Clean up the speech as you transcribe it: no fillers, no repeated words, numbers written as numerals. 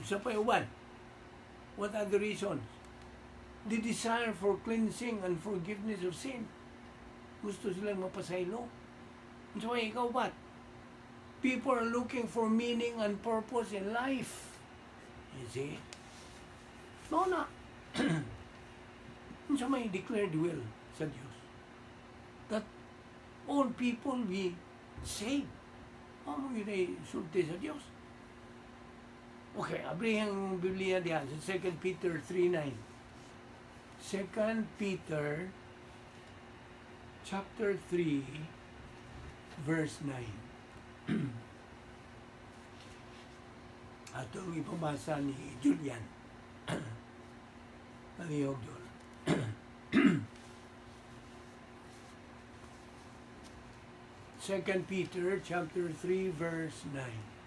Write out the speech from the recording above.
Sa pa'y uban. What are the reasons? The desire for cleansing and forgiveness of sin. Gusto silang mapasaylo. So, ikaw ba? People are looking for meaning and purpose in life. You see? No na. Unsa may declared will sa Dios? That all people be saved. Mao gyud ay sulti sa Dios. Okay, abrihan ang Biblia diyan sa 2 Peter 3:9. 2 Peter chapter 3 verse 9. Atong ipabasa ni Julian. Palihog, Jul. 2 Peter chapter 3 verse 9.